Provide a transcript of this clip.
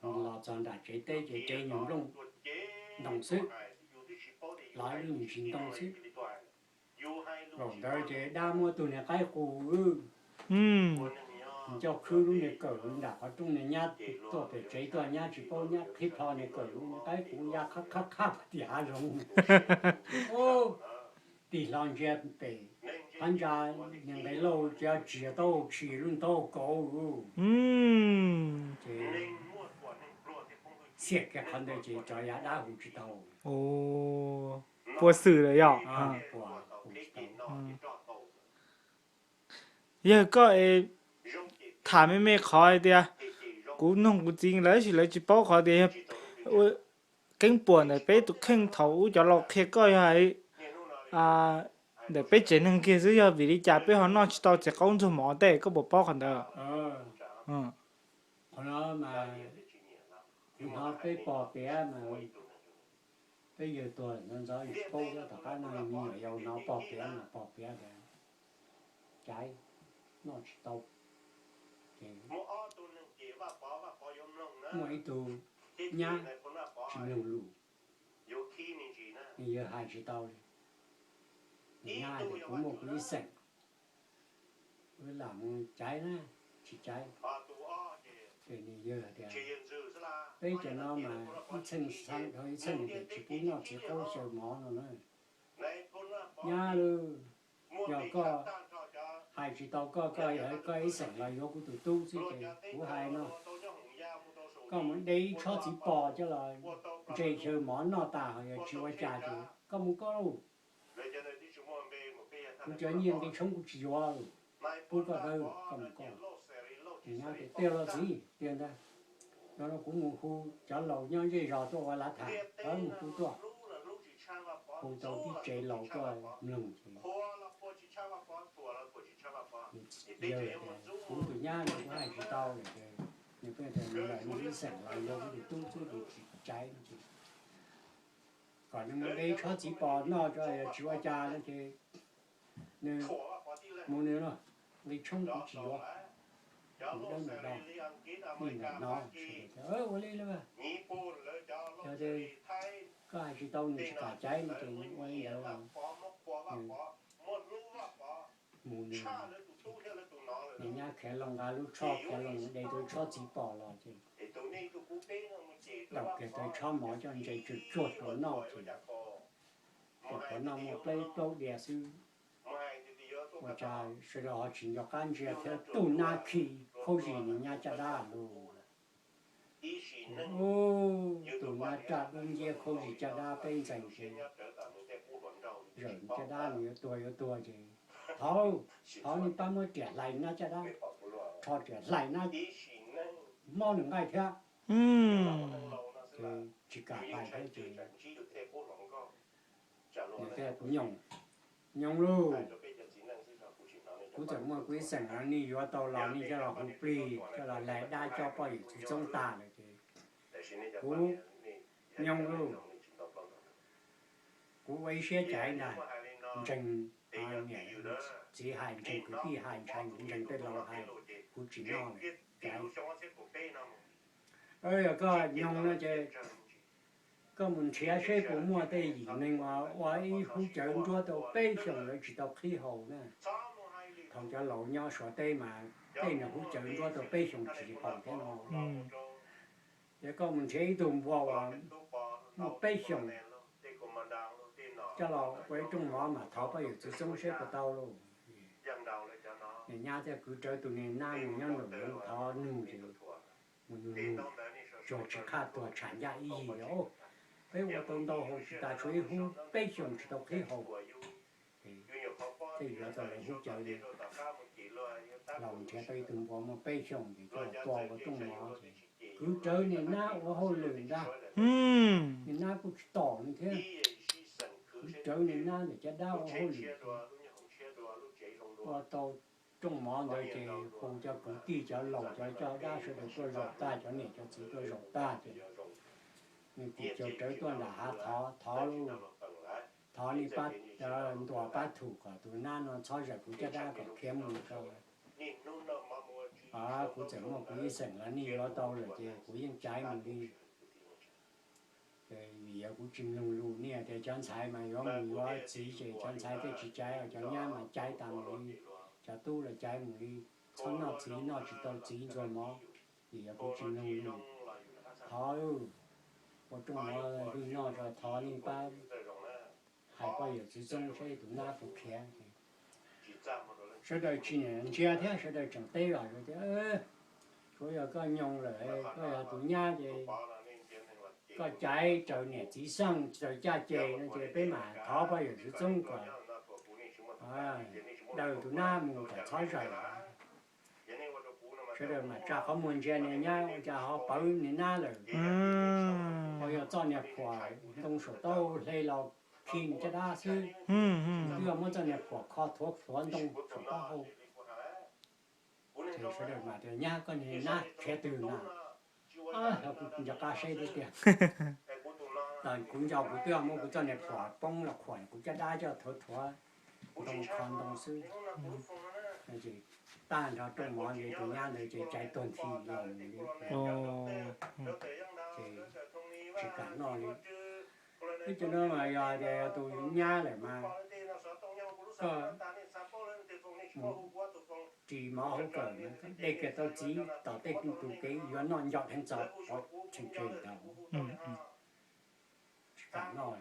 Los txog nram tsev teb ces tsev nyuag nplooj ntoo xwb, los ib lub nyuag ntsis ntoo xwb. Zaum ntawd ces dab muab tug niag qaib qus, coj khwb lub niag kawm nram qhov rooj, niag nyab tuaj pem tsev tuaj, nyab tsis paub, nyab qhib plho niag kawm, lub niag qaib qus ya qhab qhab qhab tim hav zoov. Tig hlo ntsia pem phab ntsa, niag nqe lauj, tsis yog taub hau tshis, lub taub hau kauv. Ces txiaj kiag qhov ntawd ces cov yav dab hu tsis tau. Puas xwm lawm yog? Yawg koj es tham me me qhov hais tias kuv noog kuv txiv lawv tab sis lawv tsis paub qhov tias yog keeb puas ntawm peb tus kheej thaum ub cov laus qhia koj yog hais ntawm peb tsev neeg kiag xwb, yog vim li cas peb ho noj tsis tau txiv qaub ntxuag mov tej, koj puas paub qhov ntawd? Qhov no mas kuv hnov peb pog piav mas, peb yawg tuag ntxov ntxov tsis paub, tom qab no me nyuam yaus hnov pog piav mas pog piav tias caiv, noj tsis tau. Ces muaj ib tug nyab tsis mloog lus, nws yawg hais tsis tau li. Nws nyab hais tias kuv muaj kuv ib xeem, wb lam mus caiv na, tsis caiv. Ces nws yawg tias peb cov no mas ib txheej xeeb dhau ib txheej, tias tsis pub noj txiv qaub xyaw mov no na. Nyab lauj, yog koj hais tsis tau koj, koj yog koj ib xeem los yuav kuv tus tub xwb ces kuv hais no, koj mus de ib tshob txiv pos coj los ntse xyaw mov noj tas, ho yog tsis ua cas ces koj mus koj lauj. Kuv cov nyiaj nqi tshoob kuv tsis yuav, pub koj tawb, koj mus koj. Nws nyab tias tiag los txiv, tiag ntag. No kuv mus hu cov laus nyob zej zos tuaj ua lav tham, mus hu tuaj. Hu tau tib tsev laus tuaj mloog ces yawg tias kuv tus nyab no kuv hais tsis tau lawm ces nws pheej tias nws lam nws ib xeem los yuav kuv tus tub xwb ces tsis caiv no ces kom nws mus de tshob txiv pos noj tso, yog tsis ua cas no ces nws mus nws no, nqi tshoob kuv tsis yuav. Mus dawb mus do, nij ntawm no, ua li lauj. Yog tias koj hais tsis tau nws tsis kam caiv no ces nws ua li ntawd, nws mus nws. Nws nyab khiav loo nqa lub tshob, khiav loo de tau tshob txiv pos los ces daus kiag tau tshob mov coj ntse tsuag tsuag rau noj ces ua rau noj muaj plaub plaub diav xwb. Ua cas sawv daws ho tsis nco qab ntsia thiab, tus nab khi khaub zis nws nyab caj dab lauj. Tus nab raj dub nciab khaub zis caj dab peb ntxees ces zawm caj dab nws yuav tuag yuav tuag ces thov, thov nej pab muab riam hlais nab caj dab, rho riam hlais nab, mob nws nqaij thiab. Ces tsis kam hlais thiab ces nws thiaj kuv nyoos, nyoos lauj. Kuv txawm muaj kuv ib xeem no, nej yuav tau los nej coj los hu plig, coj los hlais dab coj poj yawm txwv txoob tag lawm ces kuv nyoos lauj. Kuv ua ib siab caiv ntag, ntseeg niam txiv hais, ntseeg kwv tij hais, ntseeg tej laus hais, kuv tsis noj lawm, caiv. Yog koj nyoos no ces koj mus nrhiav seb puas muaj tej yim neeg uas ua ib hub cawv nruab tau peb xyoos lawv tsis tau qhib haus na. Thaum cov laus nyob Suav teb mas tej niag hub cawv nruab tau peb xyoos tsis haus thiab no. Ces koj mus nrhiav ib tug npua uas muaj peb xyoos coj los ua ib rooj mov mas thov poj yawm txwv txoob seb puas tau lauj. Niam nyab thiaj kwv rawv tus niag nab mus nyob nraum zoov thov nug ces mus nug nug, tsuag tsis qhaj tuag tshav ncaj ib yig os. Peb ua tau ntau haus tsis tas tshuav ib hub peb xyoos tsis tau qhib haus. Thiaj yuav tau lawv hub cawv li. Los nrhiav tau ib tug npua muaj peb xyoos ces coj los tua ua rooj mov ces kwv rawv niag nab ua hauj lwm ntag. Niag nab kuj tsis tom nws thiab. Kwv rawv niag nab ntawm caj dab ua hauj lwm, ua tau rooj mov ntawd ces hu cov kwv tij cov laus cov coj dab sawv daws tuaj zaum tag, cov niam cov txiv tuaj zaum tag ces nws tis caus rawv tuaj nram hav thov, thov lauj, thov nej pab ntuas pab thum kom tus nab no txhob zawm kuv caj dab kom khiav mus tso. Kuv txawm muaj kuv ib xeem los nij yuav tau lawm ces kuv yeej caiv mus li. Ces vim yog kuv tsis mloog lus, nij tias cov ntxhais mas yuav mus yuav txiv ces cov ntxhais thiaj tsis caiv, cov nyab mas caiv tas mus li, cov tub los caiv mus li, txhob noj txiv, noj tsis tau txiv ntxuag mov. Vim yog kuv tsis mloog lus, thov ua rooj mov noj tso, thov nij pab hais poj yawm txwv txoob saib tus nab puas khiav. Sawv daws tsis ntsia thiab, sawv daws tseem teb los tias, tsuav yog koj nyoog lawm, koj yog tus nyab ces koj caiv raws niam txiv xeej raws caj ces no ces peb mam thov poj yawm txwv txoob kom daws tus nab mus kom txhob zawm. Sawv daws mam tsa qhov muag ntsia niag nyab ua cas ho pawv niag nab lawm, ho yog txoj niag phuam ntoo saum taub hau hle los khi nws caj dab xwb. Twb yog muab txoj niag phuam kho thuav thuav ntoo saum taub hau. Ces sawv daws mam tias, nyab, koj niag nab khiav twg na? Kuv nco qab seb tiag tiag. Kuv nco kuv twb muab kuv txoj niag phuam poob los khuam kuv caj dab coj thuav thuav ntoo kho ntoo xwb. Ces tag nrho rooj mov ces tus nyab ntawd ces caiv tuag nthi los mus li. Ces tsis kam noj li. Ib co no mas yog tias yog tus nyab lawm mas koj mus ris mov hauv kawm, de kiag tau txiv tom tej tus kev yuav noj nco dheev txaus qhov tseem tseg ntawd. Tsis kam noj.